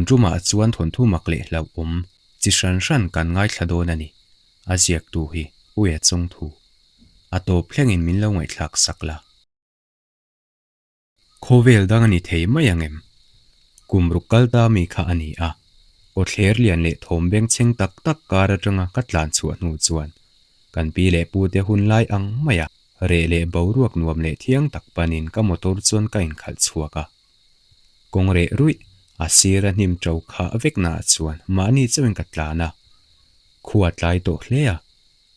Tun tumah chuan thawnthu mak leh hlauhawm chi hran hran kan ngaithla dawn a ni, a ziaktu hi Puia Chawngthu. A tawp thlengin min lo ngaihthlak sak la. Khawvel dang a ni thei mai ang em? Kum ruk kal ta mi kha a ni a, kawthler lian leh thawm bengchheng tak tak kar atanga ka tlan chhuah hnu chuan kan pi leh pute hun lai ang maia reh leh boruak nuam leh thiang tak panin ka motor chuan ka inkhalh chhuak a. Kawng reh ruih, a sira hnim ṭo khah veknaah chuan mahni chauhin ka tlan a, khua tlai tawh hle a,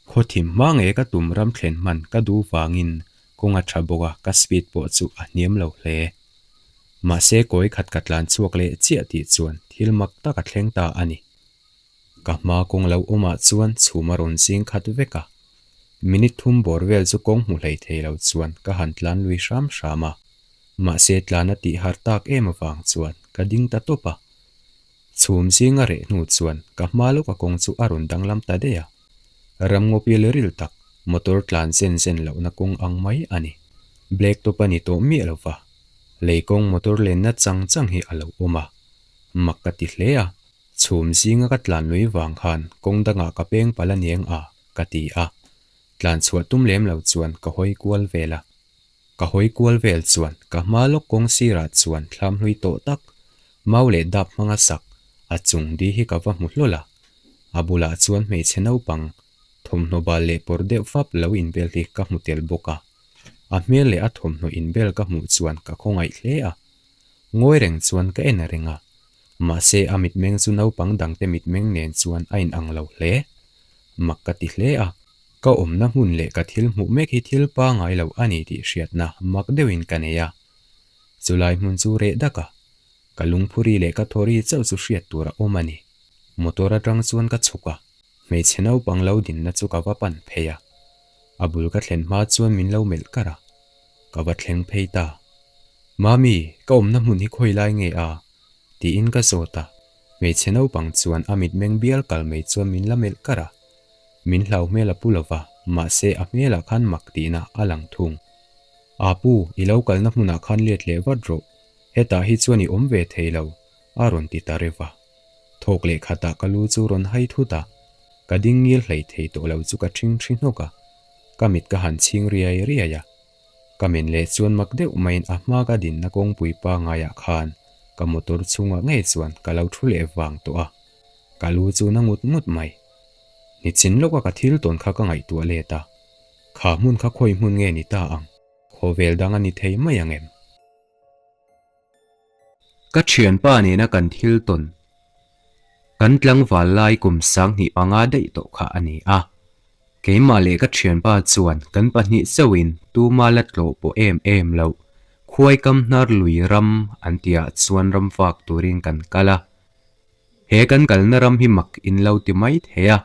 Khaw thim hma nge ka tum ram thlen hman ka duh vangin kawng a tha bawk a, ka speed pawh chu a hniam lo hle. Mahse kawi khat ka tlan chhuak leh chiah tih chuan thil mak tak a thleng ta a ni. Ka hma kawng lo awmah chuan chhum a rawn zing khat vek a, minute thum bawr vel chu kawng hmu hlei thei lo chuan ka han tlan lui hram hram a, mahse tlan a tih har tak em avang chuan ka ding ta tawp a. Chhum zinga reh hnu chuan ka hma lawka kawng chu a rawn danglam ta daih a. Ramngawpil ril tak, motor tlan zen zen lohna kawng ang mai a ni. Black top a ni tawh miah lo va, lei kawng motor lenna chang chang hi a lo awm a. Mak ka ti hle a, chhum zinga ka tlan lui vang khan kawng dangah ka peng palh a niang a, ka ti a. Tlan chhuah tum lem lo chuan ka hawi kual vel a. Ka hawi kual vel chuan ka hma lawk kawng sirah chuan thlam hlui tawh tak, mau leh dap hmanga sak, a chung di hi ka va hmu hlawl a. A bulah chuan hmeichhe naupang, thawmhnaw bal leh pawr deuh fap lo inbel hi ka hmu tel bawk a. A hmel leh a thawmhnaw inbel ka hmuh chuan ka khawngaih hle a. Ngawi reng chuan ka en reng a. Mahse a mitmeng chu naupang dangte mitmeng nen chuan a inang lo hle. Mak ka ti hle a. Ka awmna hmun leh ka thil hmuh mek hi thil pangai lo a ni tih hriatna mak deuhin ka nei a. Chulai hmun chu reh dak a, ka lungphuri leh ka thawri chauh chu hriat tur a awm a ni. Motor atang chuan ka chhuk a, hmeichhe naupang lo dinna chu ka va pan phei a. A bul ka thlen hma chuan min lo melh kar a, ka va thleng phei ta. Mami, ka awmna hmun hi khawi lai nge a? tiin ka zawt a, hmeichhe naupang chuan a mitmeng bial kal mai chuan min la melh kar a. Min hlau hmel a pu lo va, mahse a hmelah khan mak tihna a lang thung. A pu, i lo kalna hmunah khan let leh vat rawh, hetah hi chuan i awm ve thei lo, a rawn ti ta reuh a. Thawk leh khatah ka lu chu rawn hai thut a, ka ding ngil hlei thei tawh lo chu ka ṭhing ṭhi hnawk a, ka mit ka han chhing riai riai a. Ka men leh chuan mak deuh maiin a hma ka dinna kawngpui pangaiah khan ka motor chhungah ngei chuan ka lo ṭhu leh vang tawh a. Ka lu chu na ngut ngut mai. Nichin lawka ka thil tawn kha ka ngaihtuah let a, kha hmun kha khawi hmun nge ni ta ang, khawvel dang a ni thei mai ang em? Ka thianpa nena kan thil tawn, kan tlangval lai kum 2005 daih tawh kha a ni a. Keimah leh ka thianpa chuan kan pahnih chauhin tuma la tlawh pawh em em loh, khuai kam hnar lui ram an tihah chuan ram vak turin kan kal a. He kan kalna ram hi mak in lo ti mai thei a,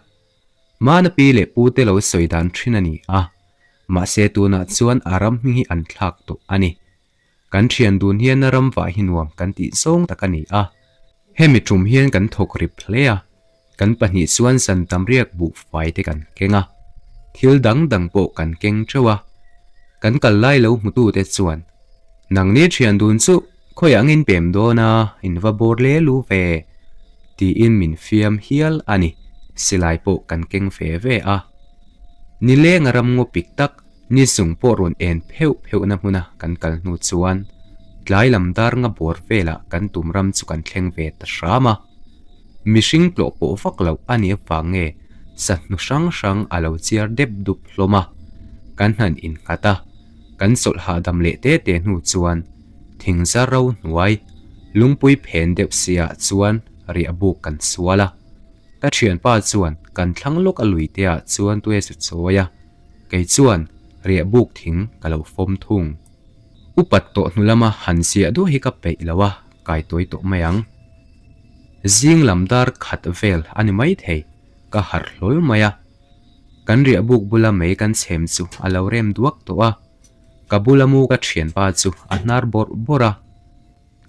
Mana pi leh pu te lo sawi dan thin a ni a, mahse tunah chuan a ram hming hi an thlak tawh a ni. Kan thian dun hian a ram vah hi nuam kan tih zawng tak a ni a, hemi tum hian kan thawk rip hle a, kan pahnih chuan zan tam riak buhfai te kan keng a, thil dang dang pawh kan keng teuh a, kan kal lai lo hmutute chuan Nangni thian dun chu khawiah ang in pem dawn a, in va bawr le lu ve, tiin min fiam hial a ni. Silai pawh kan keng ve ve a. Nileng a ram ngaw pik tak, ni zung pawh rawn en pheuh pheuhna hmuna kan kal hnu chuan tlai lam dar nga bawr velah kan tum ram chu kan thleng ve ta hram a. Mihring tlawh pawh vak loh a nih avang nge sahnu hrang hrang a lo chiar dep dup hlawm a, kan han innghat a. Kan chawlh hahdam leh te te hnu chuan thing zar ro hnuai lungpui phen deuh siah chuan riah buk kan sual a. Ka thianpa chuan kan thlang lawk a lui te ah chuan tuai chu chawi a, kei chuan riah buk thing ka lo fawm thung. Upat tawh hnu lama han ziah duah hi ka peih lo a, kai tawi tawh mai ang. Zing lam dar khat vel a ni maithei, ka harh hlawl mai a. Kan riah buk bula mei kan chhem chu a lo rem duak tawh a, ka bula mu ka thianpa chu a hnar bawrh bawrh a.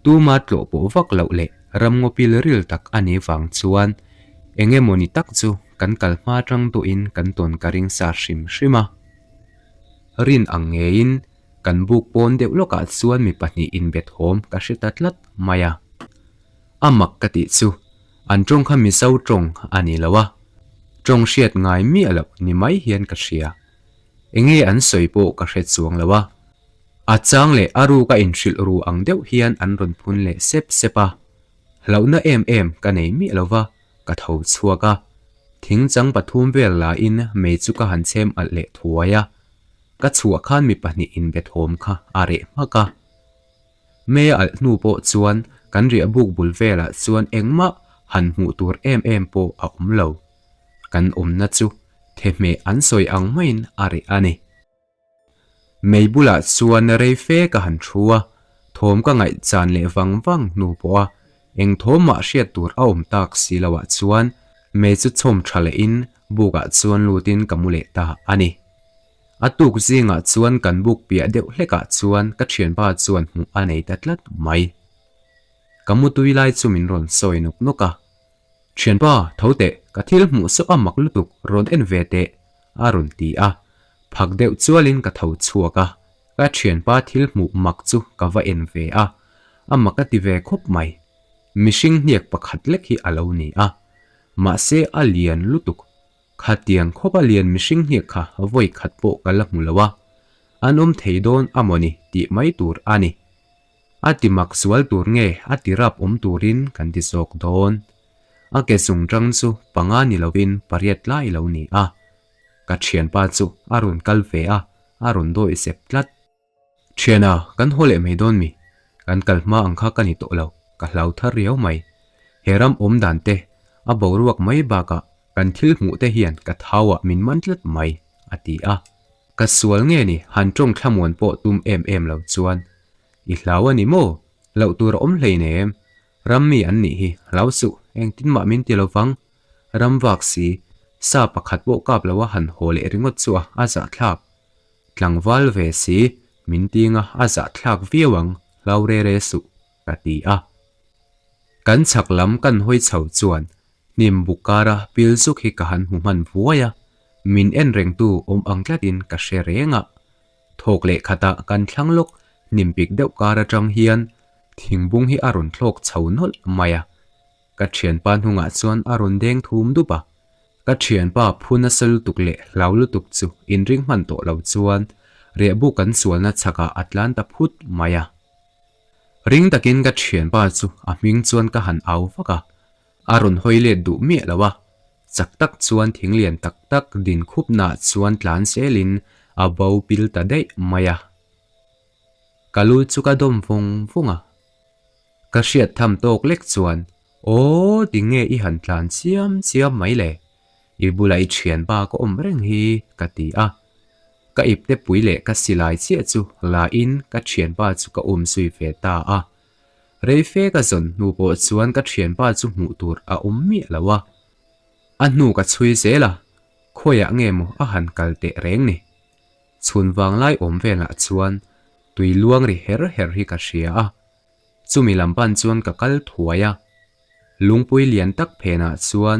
Tuma tlawh pawh vak loh leh ramngaw pil ril tak a nih vang chuan eng emaw ni tak chu kan kal hma tang duhin kan tawn ka ring sa hrim hrim a. Rin ang ngeiin kan buk pawn deuh lawkah chuan mi pahnih inbethawm ka hre ta tlat mai a. A mak ka tih chu an tawng kha Mizo tawng a ni lo a, tawng hriat ngai miah loh ni mai hian ka hria. Enge an sawi pawh ka hre chuang lo a. A chang leh a ruk a inhrilh ru ang deuh hian an rawn phun leh sep sep a. Hlauhna em em ka nei miah lo va, ka tho chhuak a. Thingchang pathum vel lain mei chu ka han chhem alh leh thuai a. Ka chhuah khan mi pahnih inbe thawm kha a reh hmak a. Mei a alh hnu pawh chuan kan riah buk bul velah chuan engmah han hmuh tur em em pawh a awm lo. Kan awmna chu thehmeh an sawi ang maiin a reh a ni. Mei bulah chuan rei fe ka han thu a, thawm ka ngaih chan leh vang vang hnu pawha eng thawm mah hriat tur a awm tak si loah chuan mei chu chhawm tha lehin bukah chuan lutin ka mu leh ta a ni. A tuk zingah chuan kan buk piah deuh hlekah chuan ka thianpa chuan hmuh a nei ta tlat mai. Ka mutui lai chu min rawn sawi nawk nawk a. Thianpa, tho teh, ka thil hmuh saw a mak lutuk, rawn en ve teh, a rawn ti a. Phak deuh chualin ka tho chhuak a, ka thianpa thil hmuh mak chu ka va en ve a, a mak a ti ve khawp mai. Mihring hniak pakhat lek hi a lo ni a, mahse a lian lutuk. Khatiang khawpa lian mihring hniak kha vawi khat pawh ka la hmu lo a, an awm thei dawn a mawni tih mai tur a ni. A ti mak sual tur nge a ti rap awm turin kan ti zawk dawn. A ke zung tang chu panga ni lovin pariat lai lo ni a. Ka thianpa chu a rawn kal ve a, a rawn dawi sep tlat. Thiana, kan haw leh mai dawn mi? Kan kal hma ang kha ka ni tawh lo, ka hlau thar riau mai. He ram awm dan te, a boruak mai bakah kan thil hmuh te hian ka thauah min man tlat mai, a ti a. Ka sual nge ni, han tawng thlamuan pawh tum em em lo chuan. I hlau a ni maw? Hlauh tur a awm hleinem. Ram mi an nih hi, hlau suh, engtin mah min ti lo vang. Ram vak si, sa pakhat pawh kap lo a han haw leh ringawt chu a, a zahthlak. Tlangval ve si, min ting a, a zahthlak viau ang, hlau re re suh, ka ti a. Kan chhak lam kan hawi chho chuan hnim buk kara pil zuk hi ka han hmu hman vuai a, min en rengtu awm ang tlatin ka hre reng a. Thawk leh khatah kan thlang lawk hnim pik deuh kar atang hian thingbung hi a rawn thlawk chho nawlh mai a. Ka thianpa hnungah chuan a rawn deng thum dup a. Ka thianpa phu nasa lutuk leh hlau lutuk chu inring hman tawh lo chuan riahbuk kan sualna chhakah a tlan ta phut mai a. Ring takin ka thianpa chu a hming chuan ka han au vak a, a rawn hawi let duh miah lo a, chak tak chuan thing lian tak tak din khupnaah chuan tlan zelin a bo pil ta daih mai a. Ka lu chu ka dawm vawng vawng a. Ka hriat tham tawk lek chuan, Aw, tinge i han tlan chiam chiam mai le? I bulah i thianpa ka awm reng hi, ka ti a. Ka ipte pui leh ka silai chiah chu la in ka thianpa chu ka um zui ve ta a. Rei fe ka zawn hnu pawh chuan ka thianpa chu hmuh tur a awm miah lo a. A hnu ka chhui zel a, khawiah nge maw a han kal teh reng ni. Chhun vanglai awm velah chuan tui luang ri her her hi ka hria a. Chumi lam pan chuan ka kal thuai a. Lungpui lian tak phenah chuan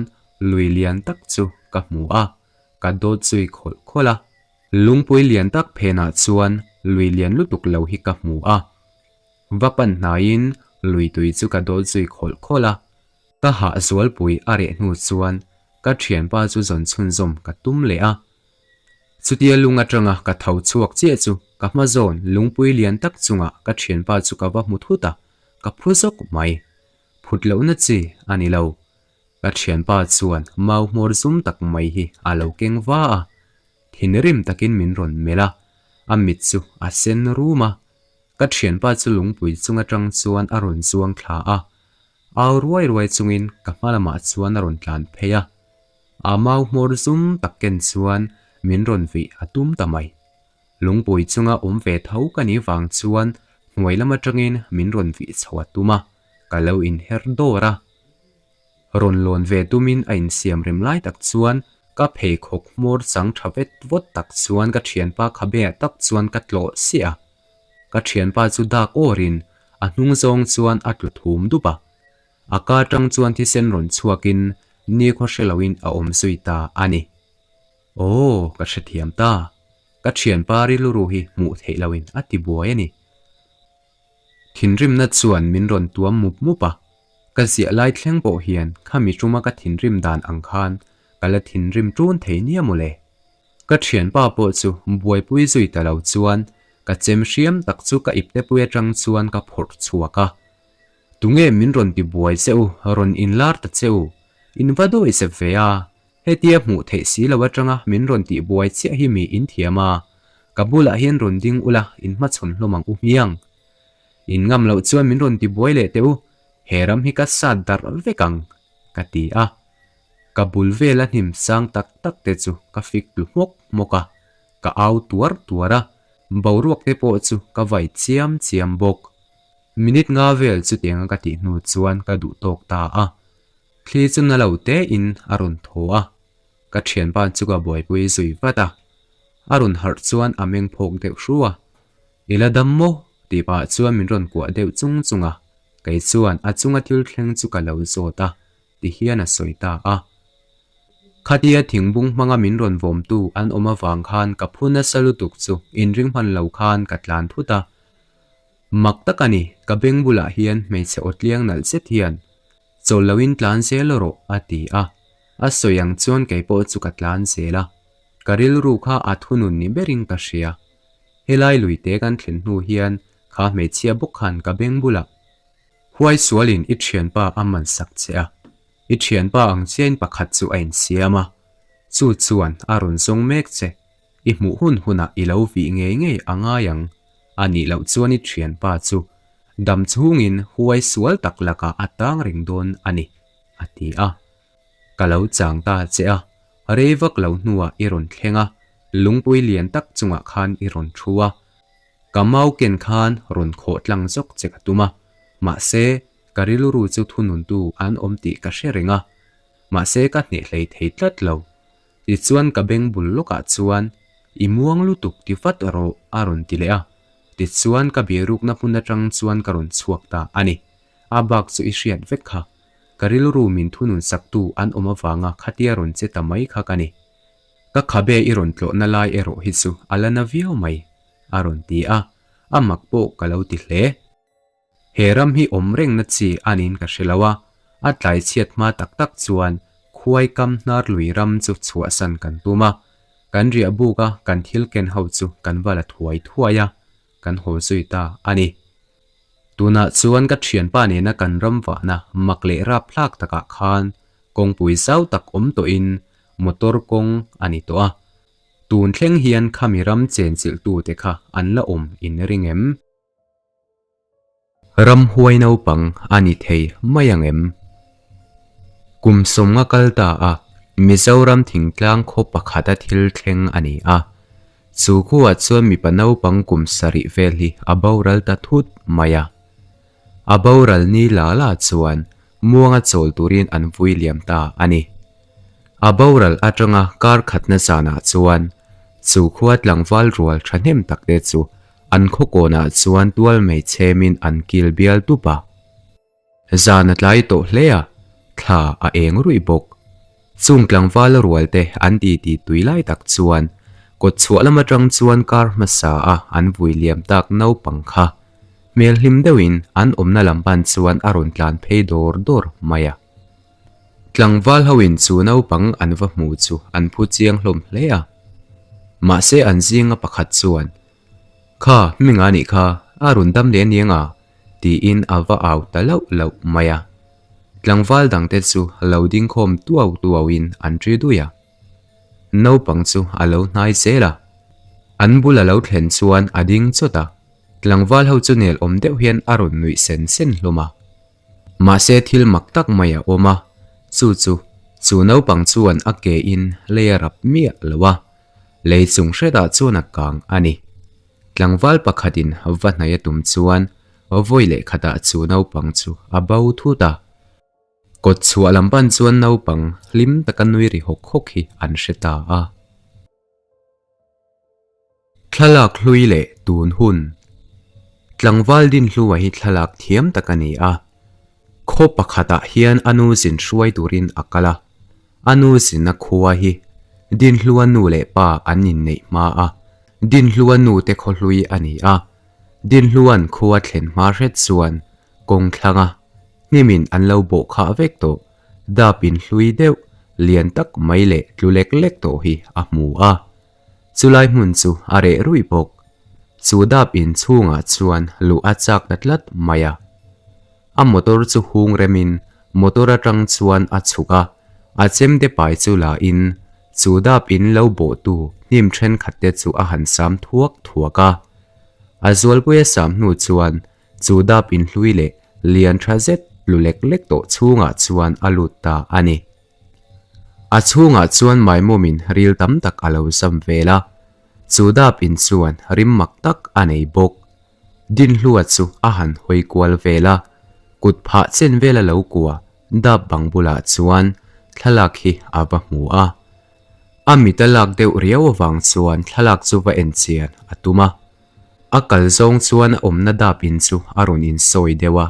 lui lian tak chu ka hmu a. Ka dawt zui khawlh khawlh a. Lungpui lian tak phenah chuan lui lian lutuk lo hi ka hmu a. Va pan hnaiin lui tui chu ka dawt zui khawlh khawlh a. Ka hah zualpui a reh hnu chuan ka thianpa chu zawn chhunzawm ka tum leh a. Chutia lung atanga ka tho chhuak chiah chu ka hma zawn lungpui lian tak chungah ka thianpa chu ka va hmu thut a, ka phu zawk mai. Phut lohna chi a ni lo. Ka thianpa chuan mau hmawr zum tak mai hi a lo keng va a, thinrim takin min rawn melh a, a mit chu a sen rum a. Ka thianpa chu lungpui chung atang chuan a rawn zuang thla a, au ruai ruai chungin ka hma lamah chuan a rawn tlan phei a. A mau hmawr zum tak ken chuan min rawn vih a tum ta mai. Lungpui chunga awm ve tho ka nih vang chuan hnuai lam atangin min rawn vih chho a tum a, ka lo inher dawr a. Rawn lawn ve tumin a insiam rem lai tak chuan ka pheikhawk hmawr chang tha vet vawt tak chuan ka thianpa khabeah tak chuan ka tlawh siah a. Ka thianpa chu dak awrin a hnung zawng chuan a tlu thum dup a. A ka tang chuan thisen rawn chhuakin nikhaw hre loin a awm zui ta a ni. Aw, ka hrethiam ta. Ka thianpa rilru hi hmuh theih loin a ti buai a ni. Thinrimna chuan min rawn tuam mup mup a. Ka ziah lai thleng pawh hian khami tuma ka thinrim dan ang khan ka la thinrim ṭun thei nia mawle. Ka thianpa pawh chu buaipui zui ta lo chuan ka chem hriam tak chu ka iptepui atang chuan ka phawrh chhuak a. Tunge min rawn ti buai che u, rawn inlar ta che u, in va dawi zep ve a, hetia hmuh theih si lo atanga min rawn tih buai chiah hi mi in thiam a, ka bulah hian rawn ding ula in hmachhawn hlawm ang u hmiang. In ngam loh chuan min rawn ti buai leh teh u, he ram hi ka sat darh vek ang, ka ti a. Ka bul vela hnim sang tak tak te chu ka fik tlu hmawk hmawk a, ka au tuar tuar a, boruak te pawh chu ka vai chiam chiam bawk. Minute nga vel chutianga ka tih hnu chuan ka duh tawk ta a, thli chu na lo te in a rawn thaw a, ka thianpa chu ka buaipui zui vat a, a rawn harh chuan a meng phawk deuh hru a, I la dam maw? tih pah chuan min rawn kuah deuh chung chung a, kei chuan a chunga thil thleng chu ka lo zawt a, ti hian a sawi ta a. Khatia thingbung hmanga min rawn vawmtu an awm avang khan ka phu nasa lutuk chu inring hman lo khan ka tlan thut a. Mak tak a ni, ka beng bulah hian hmeichhe aw tliang nalh zet hian, Chawl loin tlan zel rawh a ti a. A sawi ang chuan kei pawh chu ka tlan zel a. Ka rilru kha a thunun ni berin ka hria. Helai luite kan thlen hnu hian kha hmeichhia bawk khan ka beng bulah Huai sualin i thianpa a man sak che a, i thianpa ang chiain pakhat chu a insiam a, chu chuan a rawn zawng mek che, i hmuh hun hunah i lo vih ngei ngei a ngai ang, a nih loh chuan i thianpa chu dam chhungin huai sual tak lakah a tang reng dawn a ni, a ti a. Ka lo chang ta che a, rei vak lo hnuah i rawn thleng a, lungpui lian tak chungah khan i rawn thu a, Ka mau ken khan rawn khawh tlang zawk che ka tum a, mahse ka rilru chu thununtu an awm tih ka hre reng a, mahse ka hneh hlei thei tlat lo. Tichuan ka beng bul lawkah chuan i muang lutuk ti vat rawh a rawn ti leh a, tichuan ka bihrukna hmun atang chuan ka rawn chhuak ta a ni. A bak chu i hriat vek kha. Ka rilru min thunun saktu an awm avanga khatia rawn che ta mai kha ka ni. Ka khabe i rawn tlawhna lai erawh hi chu a la na viau mai, a rawn ti a, a mak pawh ka lo ti hle. He ram hi awm rengna chi a niin ka hre lo a, a tlai chhiat hma tak tak chuan khuai kam hnar lui ram chu chhuahsan kan tum a, kan riah buk a kan thil ken ho chu kan va la thuai thuai a, kan haw zui ta a ni. Tunah chuan ka thianpa nena kan ram vahna mak leh rap hlak takah khan kawngpui zau tak awm tawhin motor kawng a ni tawh a. Tun thleng hian khami ram chenchilhtute kha an la awm in ring em? Ramhuai naupang a ni thei mai ang em? Kum sawmnga kal ta a, Mizoram thingtlang khaw pakhata thil thleng a ni a. Chu khuaah chuan mipa naupang kum sarih vel hi a boral ta thut mai a. A boral ni la la chuan muanga chawl turin an vui liam ta a ni. A boral atanga kar khatna zanah chuan chu khua tlangval rual thahnem takte chu an khaw kawnah chuan tual mai chhemin an kil bial tup a. Zan a tlai tawh hle a, thla a eng ruih bawk. Chung tlangval rualte an titi tui lai tak chuan kawt chhuah lam atang chuan kar hmasa a an vui liam tak naupang kha hmel hlim deuhin an awmna lam pan chuan a rawn tlan phei dawr dawr mai a. Tlangval hoin chu naupang an va hmu chu an phu chiang hlawm hle a. Mahse an zinga pakhat chuan, Kha, hminga nih kha, a rawn dam leh aniang a, tiin a va au ta lauh lauh mai a. Tlangval dangte chu lo ding khawm tuau tuauin an ṭi dui a. Naupang chu a lo hnai zel a. An bul a lo thlen chuan a ding chawt a, tlangval ho chu nel awm deuh hian a rawn nuih sen sen hlawm a. Mahse thil mak tak mai a awm a, chu chu chu naupang chuan a ke in lei a rap miah lo a, lei chung hretah chuan a kang a ni. Tlangval pakhatin va hnaih a tum chuan vawi leh khatah chu naupang chu a bo thut a. Kawt chhuah lam pan chuan naupang hlim taka nui ri hawk hawk hi an hre ta a. Thlalak hlui leh tun hun. Tlangval Dinhlua hi thlalak thiam tak a ni a. Khaw pakhatah hian a nu zin hruai turin a kal a. A nu zinna khua hi Dinhlua nu leh pa an inneih hma a, Dinhlua nu te khaw hlui a ni a. Dinhlua'n khua thlen hma hret chuan kawng thlanga. Hnimin an lo bawh khah vek tawh. Dap in hlui deuh, lian tak mai leh tlu lek lek tawh hi a hmu a. Chulai hmun chu a reh ruih bawk. Chu dap in chhungah chuan luh a chak ta tlat mai a. A motor chu hung remin motor atang chuan a chhuk a, a chemte pai chu la in chu dap in lo bawhtu hnim thenkhat te chu a han sam thuak thuak a. A zualpui a sam hnu chuan chu dap in hlui leh lian tha zet tlu lek lek tawh chhungah chuan a lut ta a ni. A chhungah chuan maimawmin ril tam tak a lo zam vel a, chu dap in chuan rim mak tak a nei bawk. Dinhlua chu a han hawi kual vel a, kut phah chen vel a lo kua dap bang bulah chuan thlalak hi a va hmu a. A mit a lak deuh riau avang chuan thlalak chu va en chian a tum a. A kal zawng chuan a awmna dap in chu a rawn insawi deuh a,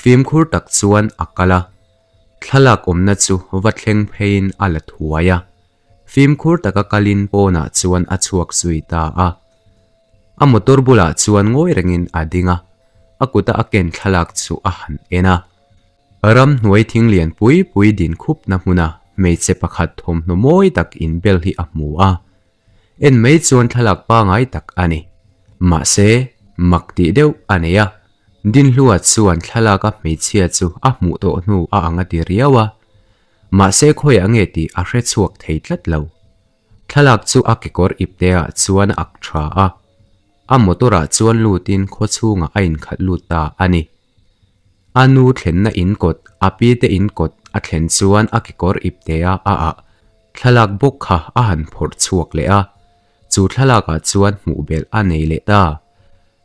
fimkhur tak chuan a kal a. Thlalak awmna chu va thleng pheiin a la thuai a, fimkhur taka kalin pawnah chuan a chhuak zui ta a. A motor bulah chuan ngawi rengin a ding a, a kuta a ken thlalak chu a han en a. Ramhnuai thing lian pui pui din khupna hmuna hmeichhe pakhat thawmhnaw mawi tak inbel hi a hmu a. En mai chuan thlalak pangai tak a ni. Mahse, mak tih deuh a nei a. Dinhlua chuan thlalaka hmeichhia chu a hmuh tawh hnu a ang a ti riau a. Mahse khawiah nge tih a hre chhuak thei tlat lo. Thlalak chu a kekawr ipteah chuan a ak tha a. A motor ah chuan lutin khaw chhungah a inkhalh lut ta a ni. A nu thlenna in kawt, a pi te in kawt a thlen chuan a kekawr iptea a ah thlalak bawk kha a han phawrh chhuak leh a. Chu thlalakah chuan hmuh belh a nei leh ta.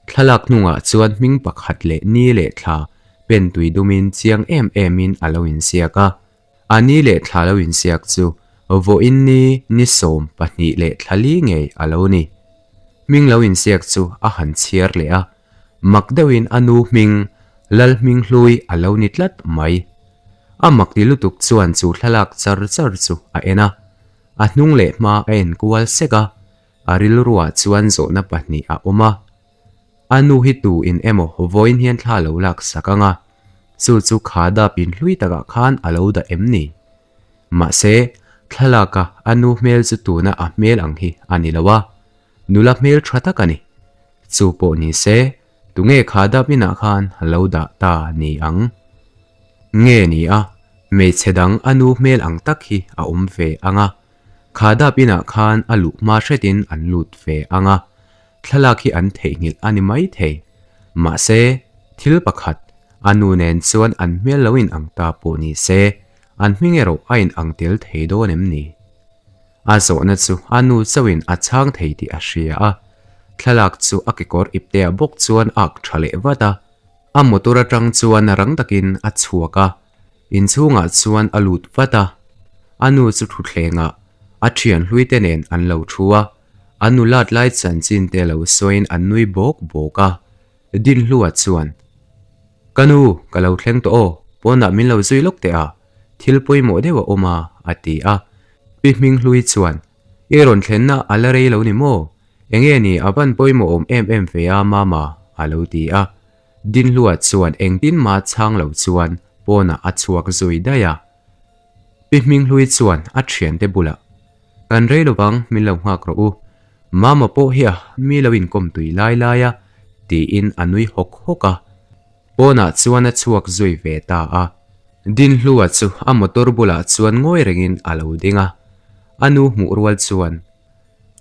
Thlalak hnungah chuan hming pakhat leh ni leh thla pen tui dumin chiang em emin a lo inziak a. A ni leh thla lo inziak chu vawiin ni ni 12 leh thla li ngei a lo ni. Hming lo inziak chu a han chhiar leh a, mak deuhin a nu hming Lalhminghlui a lo ni tlat mai. A mak ti lutuk chuan chu thlalak char char chu a en a, a hnung leh hma a en kual sek a. A rilruah chuan zawhna pahnih a awm a. A nu hi tu in emaw vawiin hian thla lo lak sak ang a, chu chu kha dap in hlui takah khan a lo dah em ni? Mahse, thlalaka a nu hmel chu tuna a hmel ang hi a ni lo a, nula hmel tha tak a ni. Chu pawh ni se, tunge kha dap inah khan a lo dah ta ni ang? Nge ni a, hmeichhe dang a nu hmel ang tak hi a awm ve ang a, Kha dap inah khan a luh hma hretin an lut ve ang a, thlalak hi an theihnghilh a ni mai thei. Mahse, thil pakhat, a nu nen chuan an hmel lo in ang ta pawh ni se, an hming erawh a in ang tel thei dawn em ni? A zawhna chu a nu chauhin a chhang thei tih a hria a, thlalak chu a kekawr ipteah bawk chuan a ak tha leh vat a. A motor atang chuan rang takin a chhuak a, inchhungah chuan a lut vat a. A nu chu thutthlengah a thian hlui te nen an lo thu a, a nu lat lai chanchin te lo sawiin an nui bawk bawk a. Dinhlua chuan, Ka nu, ka lo thleng tawh aw, pawnah min lo zui lawk teh a, thil pawimawh deuh a awm a, a ti a. Pi Hminghlui chuan, I rawn thlenna a la rei lo ni maw? Enge ni a van pawimawh awm em em ve a Mama? a lo ti a. Dinhlua chuan engtin mah chhang lo chuan pawnah a chhuak zui daih a. Pi Hminghlui chuan a thiante bulah, Kan rei lovang min lo nghak rawh u. Mama pawh hi a mi lo inkawm tui lai lai a, tiin a nui hawk hawk a. Pawnah chuan a chhuak zui ve ta a. Dinhlua chu a motor bulah chuan ngawi rengin a lo ding a. A nu hmuh rual chuan,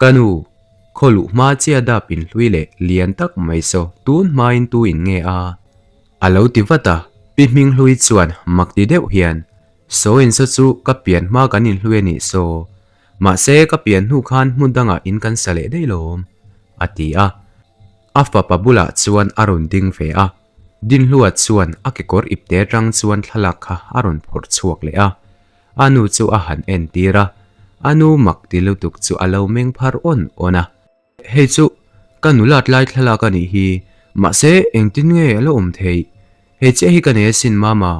Ka nu, khaw luh hma chia dap in hlui leh lian tak mai saw tun hmain tu in nge a? A lo ti vat a. Pi Hminghlui chuan mak ti deuh hian, Saw in saw chu ka pian hma kan inhlui a nih saw. Mahse ka pian hnu khan hmun dangah in kan sa leh daih lawm, a ti a. A fapa bulah chuan a rawn ding ve a, Dinhlua chuan a kekawr ipte atang chuan thlalak kha a rawn phawrh chhuak leh a. A nu chu a han entir a, a nu mak ti lutuk chu a lo meng phar awn awn a. Hei chu ka nulat lai thlalak a nih hi, mahse engtin nge a la awm theih? Hei chiah hi ka nei asin Mama.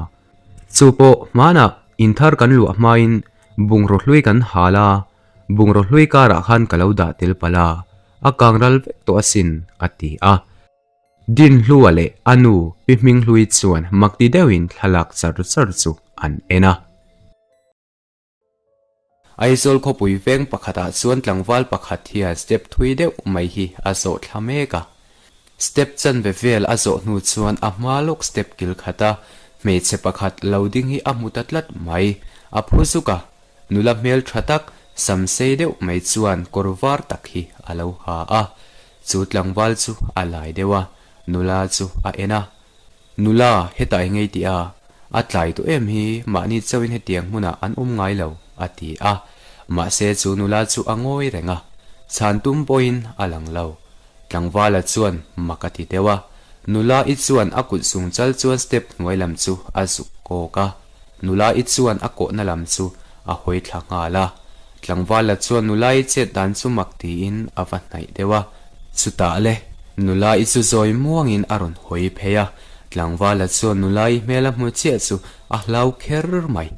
Chu pawh hmanah inthar kan luah hmain bungraw hlui kan hal a, Bungraw hlui karah khan ka lo dah tel palh a, a kang ral vek tawh asin, a ti a. Dinhlua leh a nu Pi Hminghlui chuan makti deuhin thlalak char char chu an en a. Aizawl khawpui veng pakhatah chuan tlangval pakhat hian step thui deuh mai hi a zawh thla mek a. Step chanve vel a zawh hnu chuan a hma lawk step kil khat a, hmeichhe pakhat lo ding hi a hmu ta tlat mai. A phu zuk a, nula hmel tha tak, sam sei deuh mai chuan kawr var tak hi a lo ha a. Chu tlangval chu a lai deuh a, nula chu a en a. Nula, hetah i ngei tih a, a tlai tawh em hi, mahni chauhin hetiang hmunah an awm ngai lo, a ti a. Mahse chu nula chu a ngawi reng a, chhan tum pawhin a lang lo. Tlangvala chuan mak a ti deuh a, nula i chuan a kut zung chal chuan step hnuai lam chu a zuk kawk a, nula i chuan a kawhna lam chu a hawi thla nghal a. Tlangvala chuan nula i chet dan chu mak tiin a va hnaih deuh a. Chutah le, nula i chu zawi muangin a rawn hawi phei a, tlangvala chuan nula i hmel a hmu chiah chu a hlau kher mai.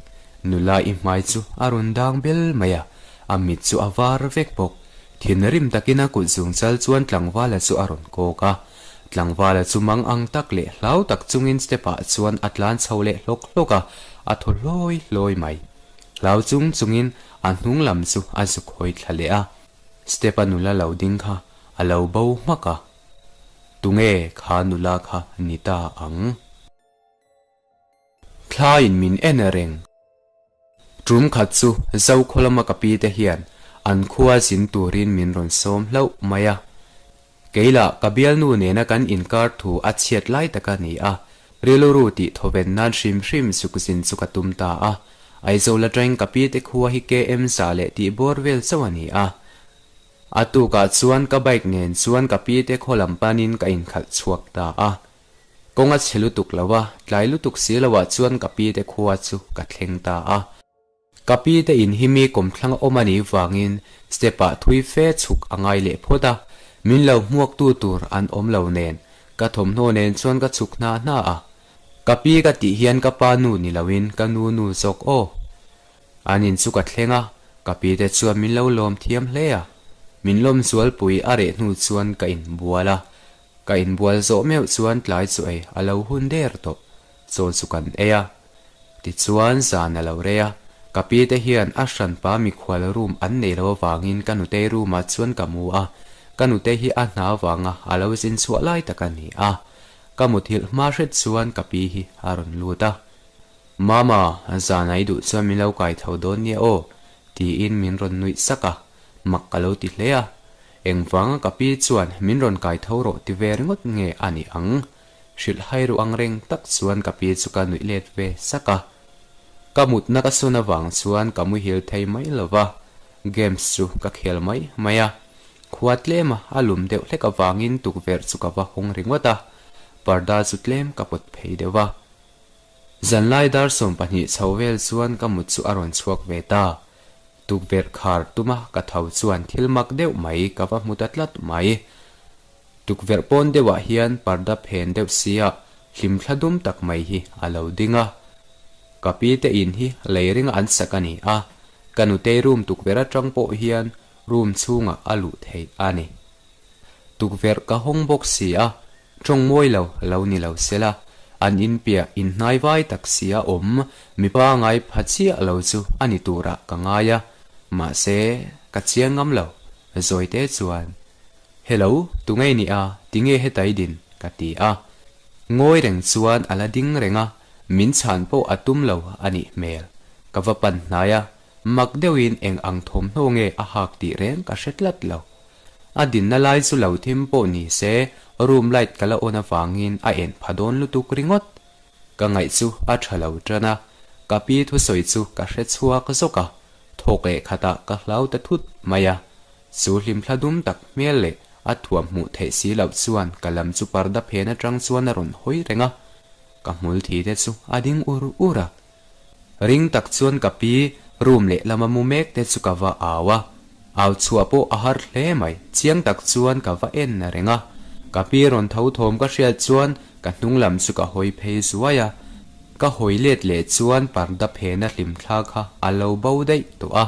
Nula i hmai chu a rawn dang bel mai a, a mit chu a var vek bawk. Thinrim takin a kut zung chal chuan tlangvala chu a rawn kawk a. Tlangvala chu mang ang tak leh hlau tak chungin step ah chuan a tlan chho leh hlawk hlawk a, a thaw hlawi hlawi mai. Hlau chung chungin a hnung lam chu a zuk hawi thla leh a. Step a nula lo ding kha a lo bo hmak a, tunge kha nula kha ni ta ang? Thlaiin min en reng. Tum khat chu Zokhaw lama ka pi te hian an khua zin turin min rawn sawm hlauh mai a. Kei lah ka bialnu nena kan inkar thu a chhiat lai tak a ni a, rilru tih thawven nan hrim hrim zuk zin chu ka tum ta a. Aizawl atangin ka pi te khua hi KM za leh tih bawr vel chauh a ni a. A tukah chuan ka bike nen chuan ka pi te khaw lam panin ka inkhalh chhuak ta a. Kawng a chhe lutuk lo a, tlai lutuk si loah chuan ka pi te khua chu ka thleng ta a. Ka pi te in hi mi kawmthlang a awm a nih vangin step ah thui fe chhuk a ngai leh phawt a, min lo hmuak tu tur an awm lo nen ka thawmhnaw nen chuan ka chhuk hna hna a. Ka pi ka tih hian ka pa nu ni loin ka nu nu zawk aw. An in chu ka thleng a, ka pi te chuan min lo lawm thiam hle a. Min lawm zualpui a reh hnu chuan ka inbual a, ka inbual zawh meuh chuan tlai chu ei a lo hun der tawh, chaw chu kan ei a. Tichuan zan a lo rei a, ka pi te hian a hranpa mikhual room an nei lo avangin ka nutei room ah chuan ka mu a, ka nutei hi a hna avanga a lo zin chhuah lai tak a ni a. Ka muthilh hma hret chuan ka pi hi a rawn lut a. Mama, zan a i duh chuan min lo kai tho dawn nia aw, tiin min rawn nuih sak a, mak ka lo ti hle a. Engvanga ka pi chuan min rawn kai tho rawh ti ve ringawt nge a nih ang? Hrilh hai ru ang reng tak chuan ka pi chu ka nuih let ve sak a. Ka mutna ka sawn avang chuan ka muhil thei mai lo va, games chu ka khel mai mai a. Khua tlema a lum deuh hlek avangin tukverh chu ka va hawng ringawt a, parda chu tlem ka pawt phei deuh a. Zanlai dar 12 chho vel chuan ka mut chu a rawn chhuak ve ta. Tukverh khar tuma ka tho chuan thil mak deuh mai ka va hmu ta tlat mai. Tukverh pawn deuhah hian parda phen deuh sia hlimthla dum tak mai hi a lo ding a. Ka pi te in hi lei ringa an sak a ni a, ka nutei room tukverh atang pawh hian room chhungah a luh theih a ni. Tukverh ka hawng bawk si a, tawng mawi lo lo ni lo sela, an inpiah inhnai vai tak si a awm mipa ngai pha chiah lo chu a ni turah ka ngai a, mahse ka chiang ngam lo, Zawite chuan. Hello, tunge i nih a, tinge heta i din? ka ti a. Ngawi reng chuan a la ding reng a, min chhan pawh a tum lo a nih hmel. Ka va pan hnai a, mak deuhin eng ang thawmhnaw nge a hak tih reng ka hre tlat lo. A dinna lai chu lo thim pawh ni se, room light ka la on avangin a en pha dawn lutuk ringawt. Ka ngaih chu a tha lo tan a, ka pi thusawi chu ka hre chhuak zawk a, thawk leh khatah ka hlau ta thut mai a. Chu hlimthla dum tak hmel leh a thuam hmuh theih si loh chuan ka lam chu parda phen atang chuan a rawn hawi reng a, ka hmul thi te chu a ding ur ur a. Ring tak chuan ka pi room leh lama mu mek te chu ka va au a, au chhuah pawh a har hle mai, chiang tak chuan ka va en reng a. Ka pi rawn tho thawm ka hriat chuan ka hnung lam chu ka hawi phei zuai a, ka hawi let leh chuan parda phena hlimthla kha a lo bo daih tawh a.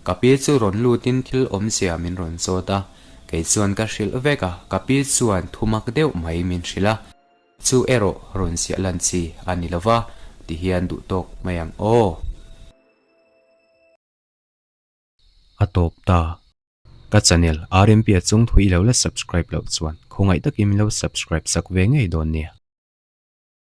Ka pi chu rawn lutin thil awmzia min rawn zawt a, Kei chuan ka hrilh vek a, ka pi chuan thumak deuh mai min hrilh a. Chu erawh rawn ziah lan chi a ni lo va, ti hian duh tawk mai ang aw. A tawp ta. Ka channel RMP a chung thu i lo la subscribe loh chuan khawngaih takin min lo subscribe sak ve ngei dawn nia.